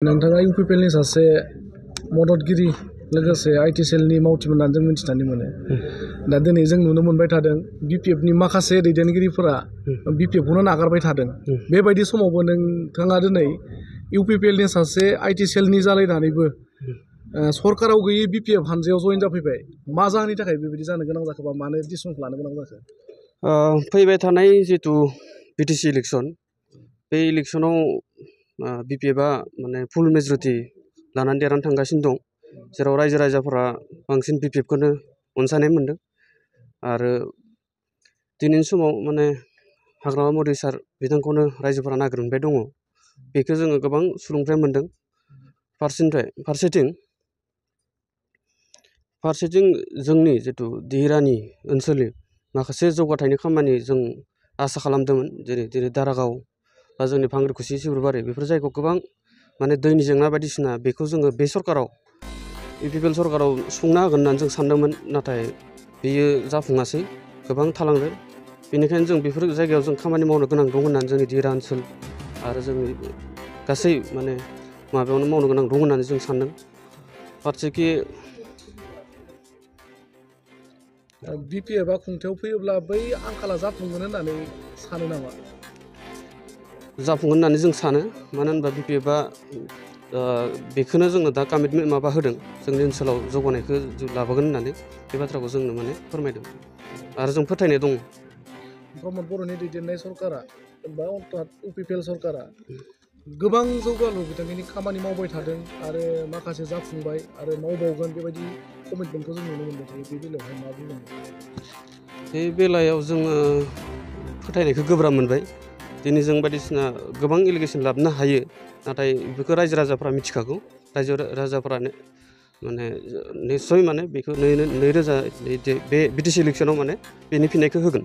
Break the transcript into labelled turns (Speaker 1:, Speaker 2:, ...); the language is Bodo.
Speaker 1: नोंथाङा इउपिपिएलनि सासे मददगिरि लोगोसे आइटि सेलनि मावथि होननानै जों मिथिनानै मोनो। दा दिनै जों नुनो मोनबाय थादों बिपिएफनि माखासे दैदेनगिरिफोरा बिपिएफखौनो नागारबाय थादों। बेबायदि समावबो नोंथाङा दिनै इउपिपिएलनि सासे आइटि सेलनि जालायनानैबो सरकाराव गैयै बिपिएफ हानजायाव जयेन जाफैबाय। मा जाहोननि थाखाय बेबायदि जानो गोनां जाखो बा मानो डिसिसनखौ लानो गोनां जाखो?
Speaker 2: फैबाय थानाय जितु बिटिसि इलेक्सन, बे इलेक्सनाव बिपिएफआ माने फुल मेजरिटि लानानै देरहानानै थांगासिनो दं, जेराव रायजो राजाफोरा बांसिन बिपिएफखौनो अनसायनाय मोन्दों। आरो दिनैनि समाव माने हाग्रामा मधि सार बिथांखौनो रायजोफोरा नागिरबाय दङ। बेखौ जोङो गोबां सुलुंफ्राय मोन्दों। फारसेथिं जोंनि जितु दिहिरानि ओनसोलनि माखासे जौगाथायनि खामानि जों आसा खालामदोंमोन, जेरै दारागाव बा जोंनि भांग्रिखुसि सिब्रुबारि बेफोर जायगायाव गोबां माने दैनि जेंना बायदिसिना बेखौ जोङो बे सरकाराव इउपिपिएल सरकाराव सुफुंना होगोन होननानै जों सानदोंमोन, नाथाय बेयो जाफुङासै, गोबां थालांदों। बेनिखायनो जों बेफोर जायगायाव जों खामानि मावनो गोनां दं होननानै जोंनि दिहिरा ओनसोल आरो जोंनि गासै माने माबायावनो मावनो गोनां दं होननानै जों सानदों। फारसेखि
Speaker 1: बिपिएफआ खुंथायाव फैयोब्ला बै आंखाला जाफुंगोन होननानै सानो नामा?
Speaker 2: जाफुंगोन होननानै जों सानो, मानो होनबा बिपिएफआ बेखौनो जोंनो दा कमिटमेन्ट माबा होदों, जोंनि ओनसोलाव जौगानायखौ लाबोगोन होननानै बे बाथ्राखौ जोंनो माने फोरमायदों आरो जों फोथायनाय दङ।
Speaker 1: प्रमद बर'नि दैदेननाय सरकारा बा इउपिपिएल सरकारा गोबां जौगालु बिथांखिनि खामानि मावबाय थादों आरो माखासे जाफुंबाय आरो मावबावगोन बेबायदि कमिटमेन्टखौ जों नुनो मोनबाय थायो। बे बेलायावहाय मा बुंगोन?
Speaker 2: बे बेलायाव जोङो फोथायनायखौ गोब्राब मोनबाय। दिनै जों बायदिसिना गोबां एलिगेसन लाबोनो हायो, नाथाय बेखौ रायजो राजाफ्रा मिथिखागौ। रायजो राजाफ्रानो माने निस्सय माने बेखौ बे बिटिसि इलेक्सनाव माने बेनि फिननायखौ होगोन।